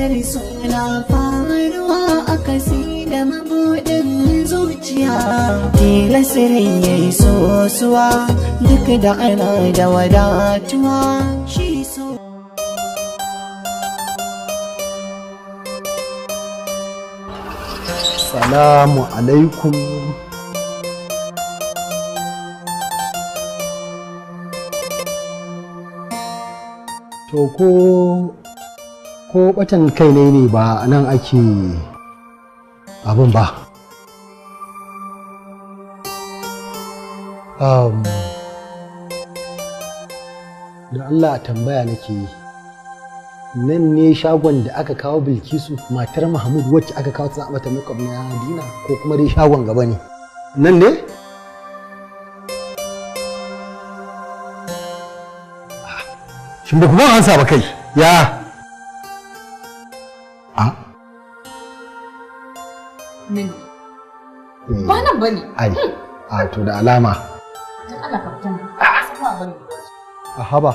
Matsalar suna faruwa a kasi da mabuɗin zuciya. Tilasirin ya yi sosuwa duk da ana da wadatuwa shi so. Salamu alaikum. To ko batan kai ne ba nan ake abin ba. Da Allah tambaya nake yi. Nan ne shagon da aka kawo Bilkisu matar Mahmud wacce aka kawo ta mata makeup na Dina ko kuma dai shagon gaba ne? Nan ne? Shin ba kuma ansa ba kai? Ya. A? Nan. Ba nan bane. Ai. A to da alama. Dan Allah ka fita. Ba bane. A haba.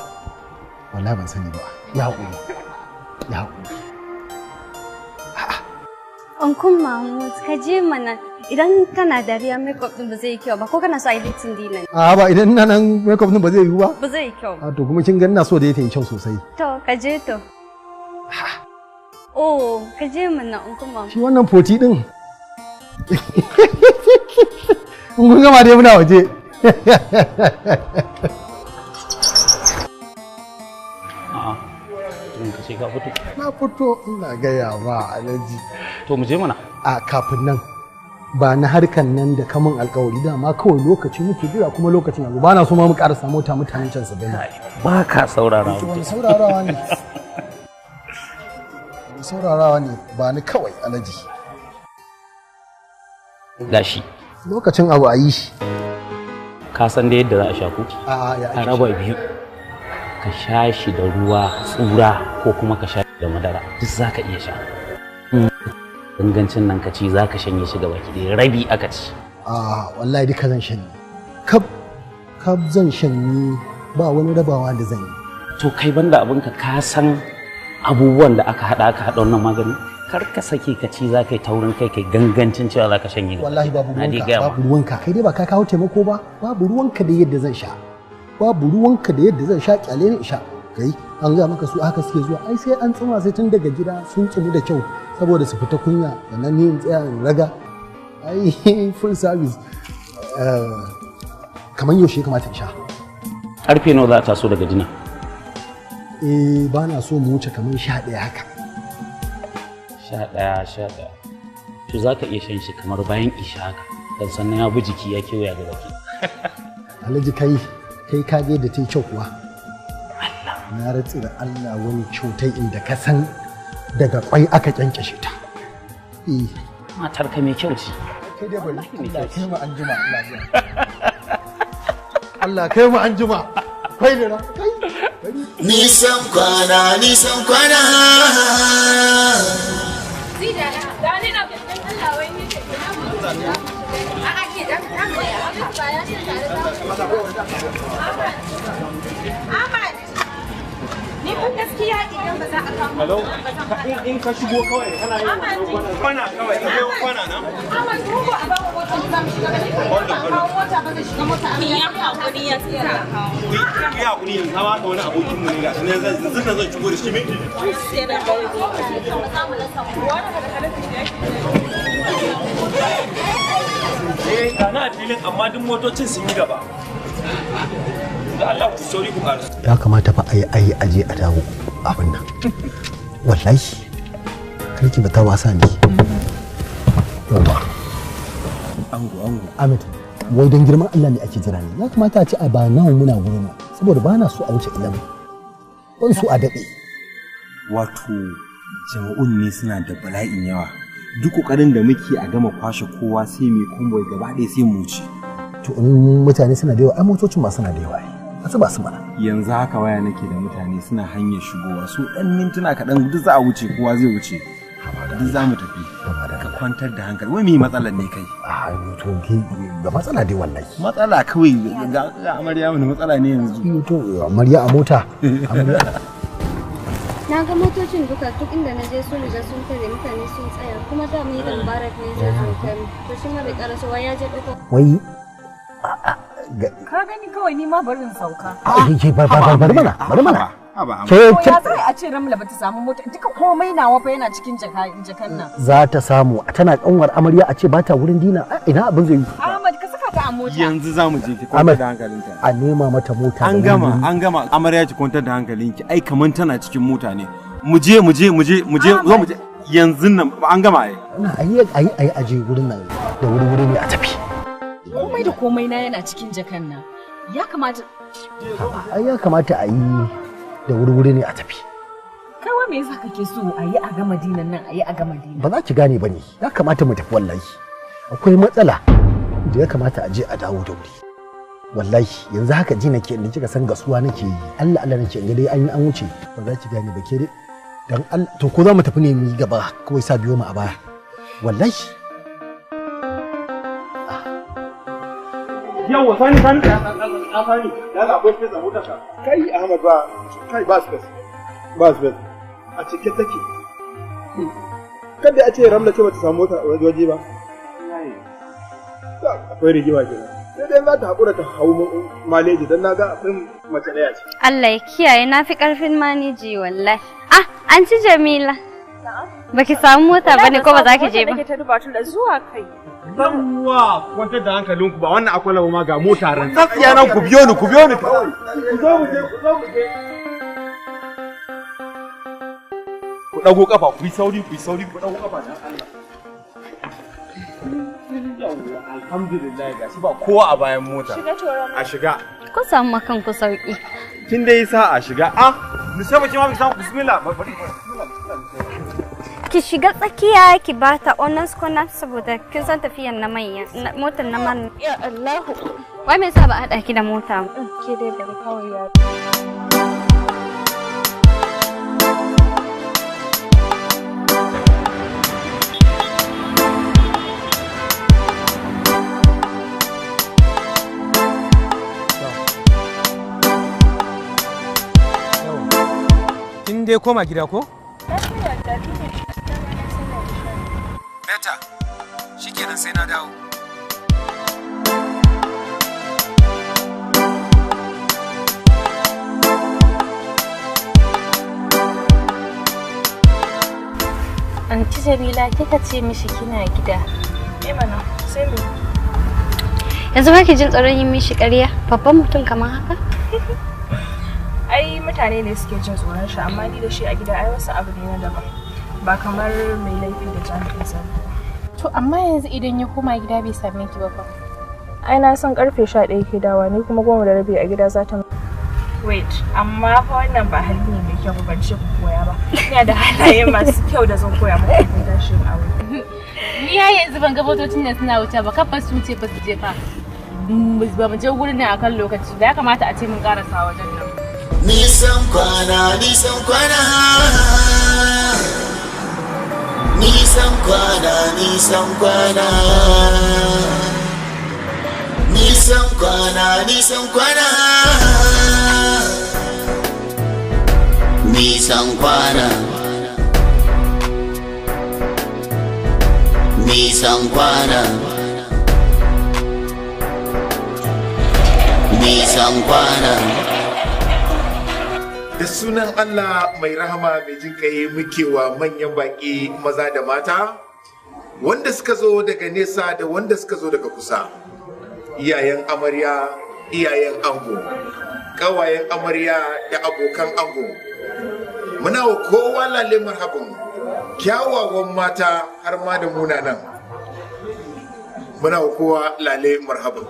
Wallahi ban sani ba. Ya haƙuri. Ya haƙuri. Uncle Mahmud, ka je mana. Idan kana dariya makeup din ba zai yi kyau ba ko kana so a yi litin dina ne? A ba idan ina nan makeup din ba zai yiwu ba? Ba zai yi kyau ba. A to kuma kin ga ina so da yake yi kyau sosai. To ka je to. Oh, ka je mana Uncle Mahmud. Shi wannan foti din. In kun gama dai muna waje. A'a. Tun ka ce ka fito. Na fito ina gaya ba Alhaji. To mu je mana. A kafin nan ba na harkan nan da kamun alkawari dama kawai lokaci muke jira kuma lokacin yanzu ba na so ma mu karasa mota mutanen can su gani. Ba ka saurara. Wani saurarawa ne. Wani saurarawa ne ba ni kawai Alhaji. Gashi. Lokacin abu a yi shi. Ka san da yadda za a sha ku? A'a ya A raba biyu. Ka sha shi da ruwa tsura ko kuma ka sha shi da madara duk za ka iya sha. Gangancin nan ka ci za ka shanye shi gaba ki rabi aka ci. A wallahi duka zan shanye. Kab zan shanye ba wani rabawa da zan yi. To kai banda abinka ka san abubuwan da aka hada wannan magani? Kar ka sake ka ci za ka yi taurin kai kai gangancin cewa za ka shanye. Wallahi babu ruwanka, babu ruwanka. Kai dai ba ka kawo taimako ba, babu ruwanka da yadda zan sha. Babu ruwanka da yadda zan sha kyale ni sha. Kai an ga maka su haka suke zuwa ai sai an tsuma sai tun daga gida sun tsumu da kyau saboda su fita kunya sannan ni in tsaya in raga ai full service. Kamar yaushe ya kamata in sha? Karfe nawa za ta taso daga dina? Eh ba na so mu wuce kamar 11 haka. 11 to za ka iya shan shi kamar bayan isha haka dan sannan ya bi jiki ya kewaya ga baki. Alhaji kai ka ga yadda ta yi kyau kuwa. Na ratsi da Allah wani cutai inda ka san daga kwai aka kyankyashe ta. Eh. Matar ka mai kyau ce. Kai dai bari Allah kai mu anjima lafiya. Allah kai mu anjima. Kai da kai. Nisan kwana, nisan kwana. Zida, gani na dan Allah wai ni ce ina mu. A'a ke dan ta mu ya haka ba ya ce tare da. Ahmad. Ni fa gaskiya idan ba za a kawo. Hello, in ka shigo kawai kana yin kwana kawai ka kai kwana na. Ahmad ko ba a ba mu mota za mu shiga ba ni ba kawo mota ba zai shiga mota. Ya hakuri ya tsira. Ya hakuri yanzu ma ka wani abokin mu ne gashi ne zan zan shigo da shi minti. Sai da Eh, kana filin amma duk motocin sun yi gaba. Da Allah ku sauri ku ƙara. Ya kamata fa ayi aje a dawo abin nan. Wallahi karki ba ta wasa ne. Yawa. Ango ango. Ahmed, wai don girman Allah ne ake jira ne. Ya kamata a ce a ba nawa muna wurin nan saboda ba na so a wuce 11. Ban so a daɗe. Wato jama'un ne suna da bala'in yawa. Duk ƙoƙarin da muke a gama kwashe kowa sai mai kumboy gaba ɗaya sai mu wuce. To in mutane suna da yawa ai motocin ma suna da yawa ai. A ba su mana. Yanzu haka waya nake da mutane suna hanyar shigowa su ɗan mintuna kaɗan duk za a wuce kowa zai wuce. Duk za mu tafi. Ka kwantar da hankali wai me matsalar ne kai? A to ga matsala dai wallahi. Matsala kawai ga amarya wani matsala ne yanzu. To amarya a mota. Amarya. Na ga motocin duka duk inda na je sun riga sun tare mutane sun tsaya kuma da mu yi da Mubarak ne zai zo kai mu. To shi ma bai karaso wa ya je ɗauko. Wai Ka gani kawai ni ma barin sauka. Bari mana, bari mana. Ke ya zai a ce Ramla bata samu mota duka komai nawa fa yana cikin jakan nan. Za ta samu tana kanwar amarya a ce ba ta wurin dina ina abin zai yi. Ahmad ka saka ta a mota. Yanzu za mu je ki kwantar da hankalinta. A nema mata mota. An gama an gama amarya ki kwantar da hankalinki ai kaman tana cikin mota ne. Mu je mu je mu je mu je zo mu je yanzu nan an gama ai. Ina ayi ayi ayi aje gurin nan da wuri wuri ne a tafi. Komai da komai na yana cikin jakan nan. Ya kamata ai ya kamata a yi da wuri-wuri ne a tafi. Kai wai me yasa kake so a yi a gama dinan nan a yi a gama dinan? Ba za ki gane ba ne, ya kamata mu tafi wallahi. Akwai matsala da ya kamata a je a dawo da wuri. Wallahi yanzu haka ji nake inda kika san gasuwa nake yi. Allah Allah nake in ga dai an yi an wuce ba za ki gane ba ke dai. Dan Allah to ko za mu tafi ne mu yi gaba kawai sa biyo mu a baya. Wallahi. Yawwa sani sani sani ya za akwai space a motar ka. Kai Ahmad ba kai ba space ba space a cike take. Kada a ce Ramla ce bata samu mota waje ba. Akwai rigima kenan. Sai dai za ta haƙura ta hau maleji don na ga akwai mace ɗaya ce. Allah ya kiyaye na fi ƙarfin maneji wallahi. Ah an ci Jamila. Baki samu mota bane ko ba za ki je ba? Nake ta duba tun da zuwa kai. Yawwa kwantar da hankalinku ba wannan akwai ma ga mota ran. Tsatsiya nan ku biyo ni ku biyo ni kawai. Ku zo mu je ku zo mu je. Ku dago kafa ku yi sauri ku yi sauri ku dago kafa dan Allah. Yawwa alhamdulillah gashi ba kowa a bayan mota. Shiga toron. A shiga. Ku samu makan ku sauki. Kin dai sa a shiga. Ah ni sai ba ki ma ki samu bismillah bari Ki shiga tsakiya ki ba ta honors corner saboda kin san tafiyan na manya motar na man. Ya Allahu. Wai me yasa ba a haɗa ki da mota ba? Ke dai bari kawai ya. Kin dai koma gida ko? Beta, shikenan sai na dawo. Anti Jamila kika ce mishi kina gida. Eh mana, sai me? Yanzu ba ki jin tsoron yin mishi ƙarya? Babban mutum kamar haka? Ai mutane ne suke jin tsoron shi amma ni da shi a gida ai wasu abu ne na daban. Ba kamar mai laifi da jami'in tsaro. To amma yanzu idan ya koma gida bai same ki ba fa. Ai na san karfe 11 ke dawa ni kuma 10:30 a gida za ta. Wait, amma fa wannan ba hali ne mai kyau ba ban ce ku koya ba. Ina da halaye masu kyau da zan koya muku kafin tashin aure. Ni har yanzu ban ga motocin nan suna wuce ba kafa su wuce ba su je fa. Ba mu je gurin nan akan lokaci da ya kamata a ce mun karasa wajen nan. Nisan kwana, nisan kwana. Nisan kwana, nisan kwana. Nisan kwana, nisan kwana. Nisan kwana. Nisan kwana. Nisan kwana. Da sunan Allah mai rahama mai jin kai muke wa manyan baƙi maza da mata wanda suka zo daga nesa da wanda suka zo daga kusa. Iyayen amarya, iyayen ango, ƙawayen amarya da abokan ango. Muna wa kowa lale marhaban kyawawan mata har ma da munanan. Muna wa kowa lale marhaban.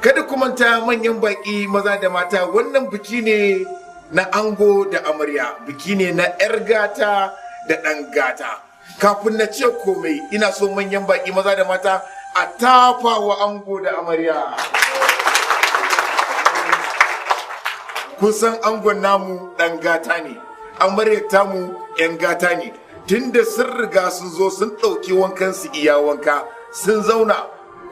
Kada ku manta manyan baƙi maza da mata wannan biki ne na ango da amarya, biki ne na 'yar gata da ɗan gata. Kafin na ce komai ina so manyan baƙi maza da mata a tafa wa ango da amarya. Kun san angon namu ɗan gata ne, amaryar tamu 'yan gata ne. Tunda sun riga sun zo sun ɗauki wankan su iya wanka sun zauna.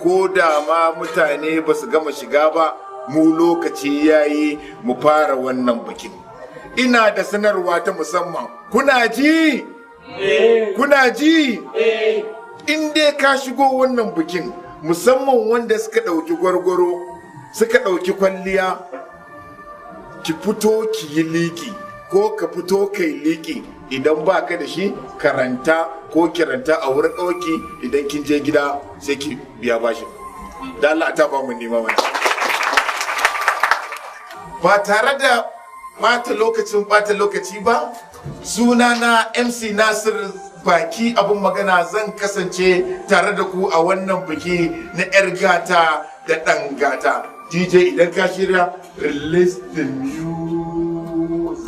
Ko da ma mutane ba su gama shiga ba mu lokaci yayi mu fara wannan bikin. Ina da sanarwa ta musamman. Kuna ji? Kuna ji? In dai ka shigo wannan bikin, musamman wanda suka ɗauki gwargwaro, suka ɗauki kwalliya, ki fito ki yi liki ko ka fito ka yi liki. Idan ba ka da shi, karanta ko kiranta a wurin ɗauki. Idan kin je gida sai ki biya bashin. Da Allah ta ba mu nima wani. Ba tare da bata lokacin bata lokaci ba, sunana MC Nasir Baki Abun Magana, zan kasance tare da ku a wannan biki na 'yar gata da ɗan gata. DJ, idan ka shirya, release the music.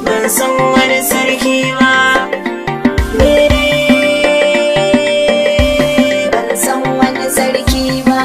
Ban san wani sarki ba, ni dai ban san wani sarki ba.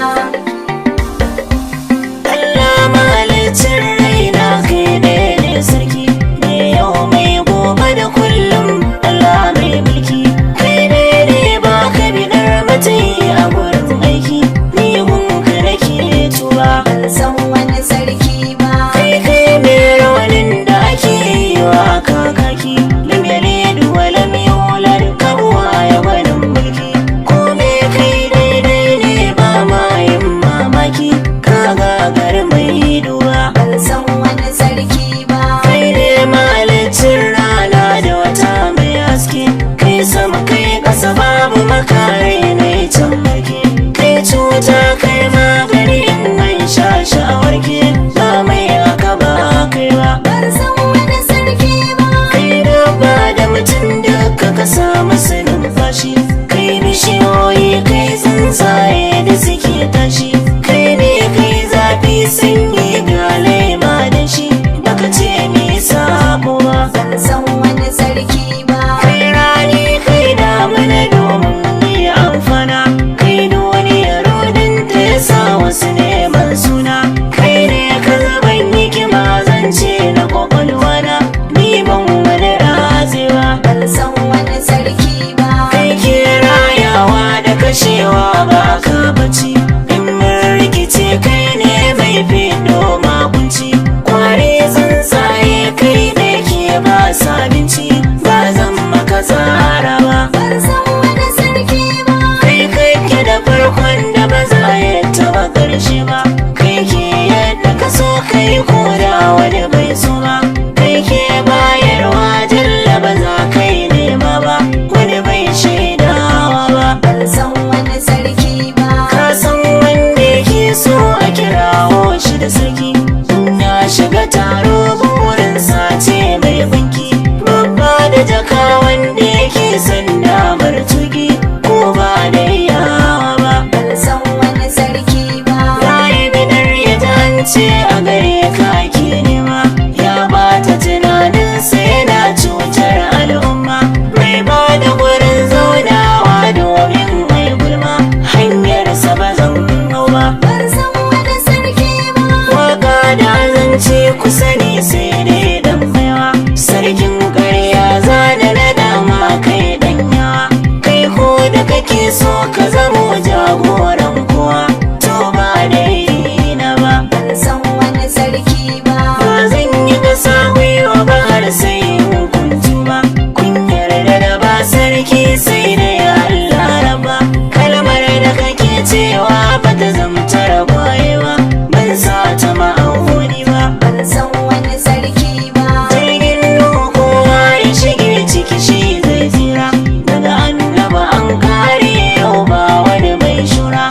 Allah mahalicin raina, kai ne ne sarki, ne yau mai gobe da kullum. Allah mai mulki, kai ne ne ba ka bidar mutum a gurin aiki, ni gunka nake tuba. Ban san wani sarki ba. Kai kai mai rawanin da ake yi wa kakaki, lam yalid wa lam yulad, kabuwa ya gwanin mulki. Ko me kai daidai ne, ba ma yin mamaki, ka gagar mai duba. Ban san wani sarki ba. Kai ne mahalicin rana da wata mai haske, kai sama kai ƙasa babu makare ne can mulki, kai cuta kai magani, in an sha sha'awarki ba mai aka ba kai ba. Ban san wani sarki ba. Kai dabba da mutum duka ka samu su numfashi, kai bishiyoyi kai tsuntsaye da suke tashi, kai ne kai zafi sanyi ga lema da shi, baka ce mi sabo ba. Ban san wani sarki ba. Kai rani kai damuna domin yi amfana, kai duniya rodin ta yasa wasu neman suna, kai ne ka zaban hikima zance na kwakwalwa na, ni ban wani ratsewa. Ban san wani sarki ba. Kai ke rayawa da kashewa ba ka bacci, in mun rikice kai ne mai fido makunci, kware tsuntsaye kai ne ke ba su abinci, ba zan maka tsara ba. Ban san wani sarki ba. Kai kake da farkon da ba za ya taba karshe ba, kai ke yadda ka so kai ko da wani bai so ba, kai ke bayarwa jalla, ba za kai nema ba wani bai shaidawa ba. Ban san wani sarki ba. Ka san wanda yake so a kirawo shi da sarki, in ya shiga taro burin sace mai banki, babba da jaka wanda yake son damar tuki ko ba da yawa ba. Ban san wani sarki ba. Raye bidar ya jance a gare ka ake nema, ya bata tunanin sai yana cutar al'umma, mai ba da gurin zaunawa domin mai gulma, hanyarsa ba zan hau ba. Ban san wani sarki ba. Waka da zance kusa ne sai dai dan baiwa, sarkin ƙarya zana na dama kai dan yawa, kai ko da kake so ka zamo jagoran kowa, to ba dai na ba. Ban san wani sarki ba. Ba zan yi kasa gwiwa ba har sai in kuntu ba, kun yarda da ba sarki sai dai Allah raba, kalmar da kake cewa ba ta zamta ragwaye ba, ban sa ta ma'auni ba. Ban san wani sarki ba. Jirgin Nuhu kowa ya shige ciki shi zai tsira, daga annaba an kare yau ba wani mai shura,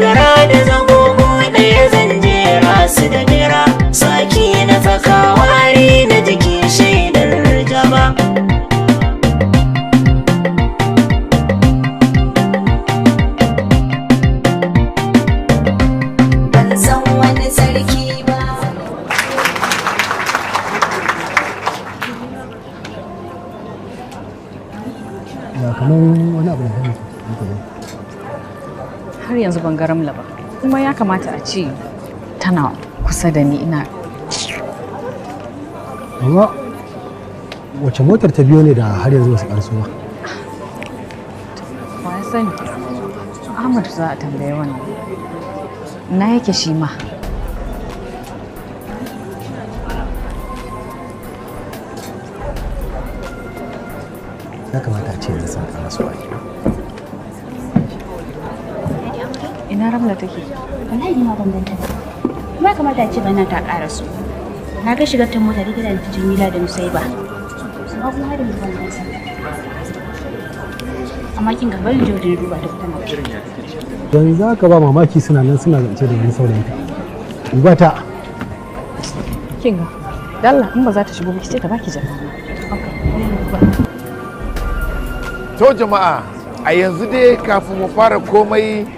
gara da zagogo ɗaya zan jera su da bera, saki na tsaka wari na jiki shaidar jaba. Ban san wani sarki ba. Ya kamar wani abu da gani muka zo. Har yanzu ban ga Ramla ba, kuma ya kamata a ce tana kusa da ni ina. Amma wace motar ta biyo ne da har yanzu ba su karso ba? Wa ya sani? Ahmad za a tambaye wannan. Na yake shi ma? Ya kamata a ce yanzu sun ƙara su a. Ina Ramla take? Wallahi ni ma ban ganta ba. Kuma ya kamata a ce bana ta ƙara su. Na ga shigar ta mota da gidan ta Jamila da Nusaiba. Amma kuma har yanzu ban gansa. Amma kin ga bari je wajen duba ta tana. Yanzu haka ba mamaki suna nan suna zance da wani saurayinta. Duba ta. Kin ga. Dalla in ba za ta shigo ba ki ce ta baki jaka. To jama'a, a yanzu dai kafin mu fara komai,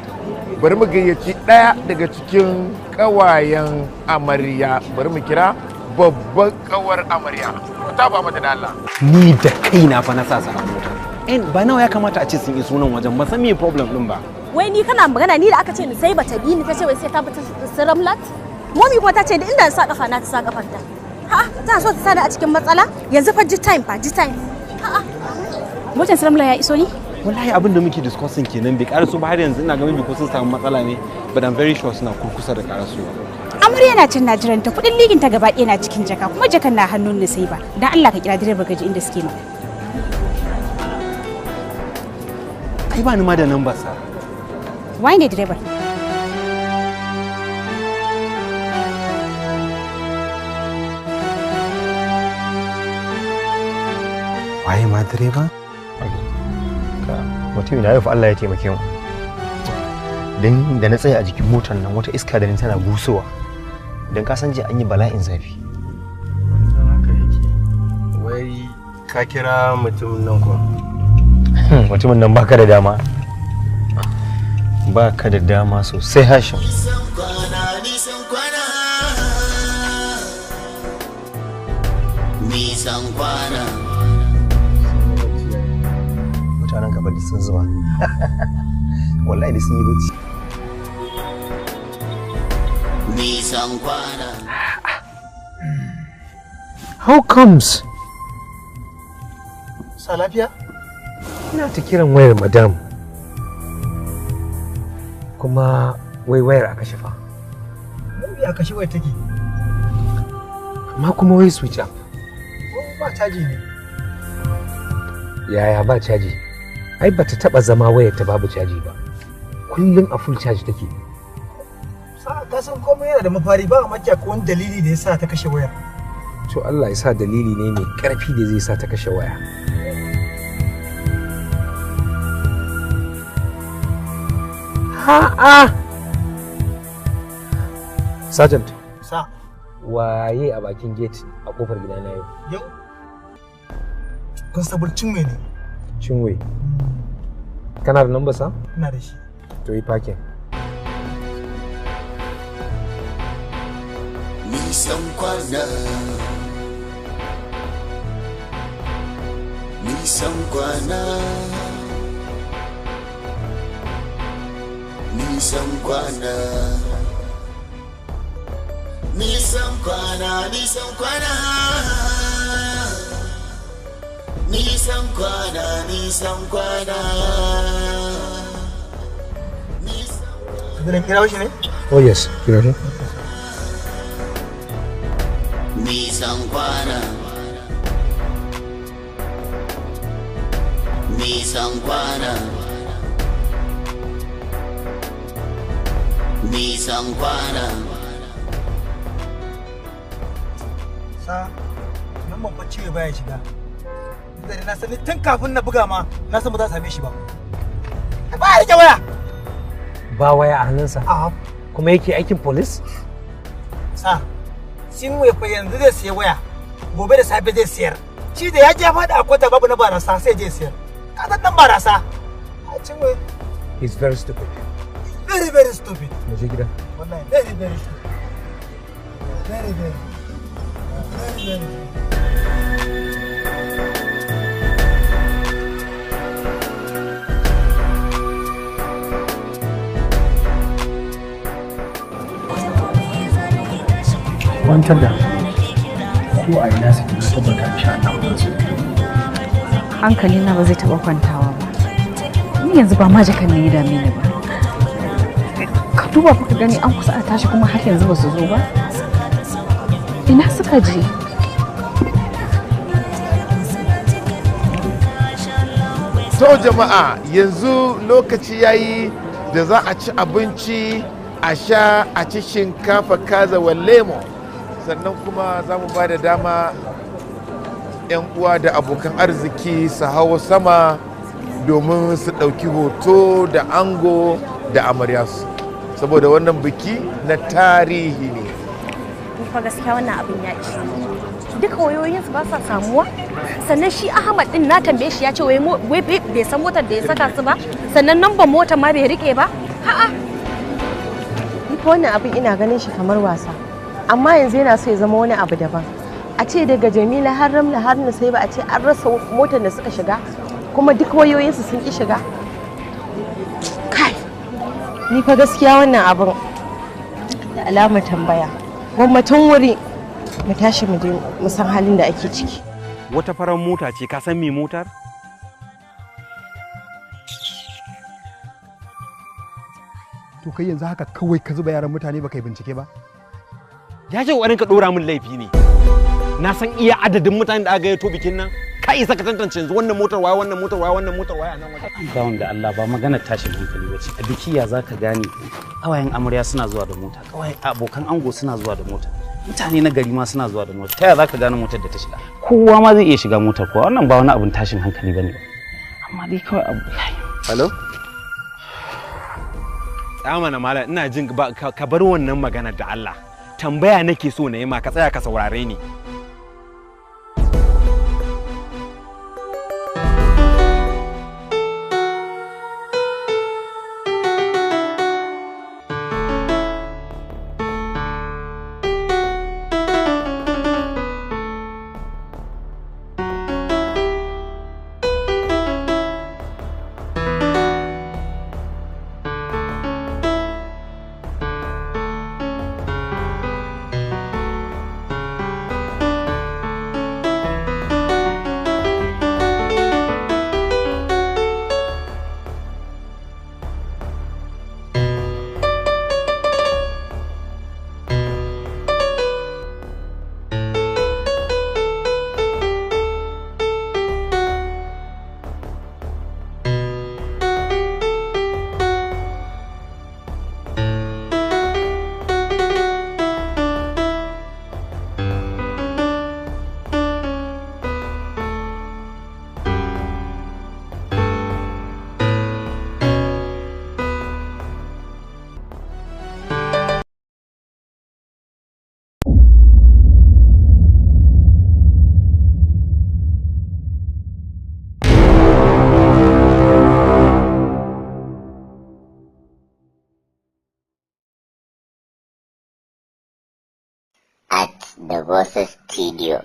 bari mu gayyaci ɗaya daga cikin ƙawayen amarya. Bari mu kira babban ƙawar amarya. Ku tafa mata da Allah. Ni da kaina fa na sa su a mota. En ba nawa ya kamata a ce sun iso nan wajen, ba san me problem din ba. Wai ni kana magana, ni da aka ce ni sai bata bi ni, ta ce wai sai ta bi ta Ramlat. Momi kuma ta ce da inda sa kafa na ta sa kafanta. Ha, tana so ta sa ni a cikin matsala. Yanzu fa ji time fa, ji time. Ha. Motar Ramla ya iso ni? Wallahi abin da muke discussing kenan, bai karaso ba har yanzu. Ina ga maybe ko sun samu matsala ne, but I'm very sure suna kurkusa da karasowa. Amarya na can na jiran ta, kudin ligin ta gaba ɗaya na cikin jaka, kuma jakan na hannun Nusaiba. Dan Allah ka kira direba gaji inda suke ma. Ai ba ni ma da number sa. Wai ne direbar? Waye ma direba? Mutum na yau fa Allah ya taimake mu. Don da na tsaya a jikin motar nan, wata iska da ni tana busowa. Don ka san jiya an yi bala'in zafi. Wai ka kira mutumin nan ko? Mutumin nan baka da dama. Baka da dama sosai, Hashim. Nisan kwana, nisan kwana. Mutanen gaba duk sun zuba. Wallahi da sun yi bacci. Nisan kwana. How comes? Sa lafiya? Ina ta kiran wayar madam. Kuma wai wayar a kashe fa. Maybe a kashe wayar take. Amma kuma wai switch up. Ko ba caji ne? Yaya ba caji? Ai bata taba zama wayar ta babu caji ba. Kullum a full charge take. Sa ka san komai yana da mafari, ba mamaki akwai wani dalili da yasa ta kashe wayar. To Allah ya sa dalili ne mai karfi da zai sa ta kashe waya. Ha'a! Sergeant. Sa. Waye a bakin gate a kofar gidana yau? Yau? Constable Chinwe ne. Chinwe. Kana da number sa? Ina da shi. To yi parking. Nisan kwana. Nisan kwana. Nisan kwana. Nisan kwana, nisan kwana. Nisan kwana, nisan kwana. Zan kira shi ne? Oh yes, kira shi. Nisan kwana. Nisan kwana. Nisan kwana. Sa nan babban ciwo baya shiga. Da na sani tun kafin na buga ma na san ba za a same shi ba. Ba ya rike waya. Ba waya a hannunsa. A'a. Kuma yake aikin police? Sa Chinwe fa yanzu zai siya waya. Gobe da safe zai siyar. Shi da ya je faɗi a kwata babu na barasa sai je siyar. Ka san dan barasa. A Chinwe He's very stupid. Very very stupid. Mu je gida. Wallahi very very stupid. Very very. Very very. Kwantar da ko a ina suke, na tabbata insha Allah za su. Hankali na ba zai taɓa kwantawa ba. Ni yanzu ba ma jakan ne ya dame ni ba. Ka duba fa ka gani, an kusa a tashi kuma har yanzu ba su zo ba. Ina suka je? To jama'a, yanzu lokaci yayi da za a ci abinci, a sha, a ci shinkafa kaza wa lemo. Sannan kuma za mu ba da dama 'yan uwa da abokan arziki su hawo sama domin su ɗauki hoto da ango da amarya su, saboda wannan biki na tarihi ne. Ni fa gaskiya wannan abin ya ci. Duka wayoyinsu ba sa samuwa. Sannan shi Ahmad din na tambaye shi ya ce wai bai san motar da ya saka su ba. Sannan namban motar ma bai rike ba. A'a. Ni fa wannan abin ina ganin shi kamar wasa. Amma yanzu yana so ya zama wani abu daban. A ce daga Jamila har Ramla har Nusaiba a ce an rasa motar da suka shiga kuma duk wayoyinsu sun ki shiga. Kai. Ni fa gaskiya wannan abin da alamar tambaya. Gwamnatin wuri mu tashi mu je mu san halin da ake ciki. Wata farar mota ce, ka san me motar? To kai yanzu haka kawai ka zuba yaran mutane baka yi bincike ba? Ya ce ƙoƙarin ka ɗora min laifi ne. Na san iya adadin mutanen da aka gayyato bikin nan. Ka isa ka tantance yanzu wannan motar waye, wannan motar waye, wannan motar waye a nan wajen? Bawon da Allah, ba magana tashin hankali ba ce. A biki ya za ka gane ƙawayen amarya suna zuwa da mota, ƙawayen abokan ango suna zuwa da mota, mutane na gari ma suna zuwa da mota. Ta yaya za ka gane motar da ta shiga? Kowa ma zai iya shiga motar kowa. Wannan ba wani abun tashin hankali ba ne ba. Amma dai kawai abu. Hello? Tsaya mana malam, ina jin ka bar wannan magana da Allah. Tambaya nake so na yi ma, ka tsaya ka saurare ni. At the Voices Studio.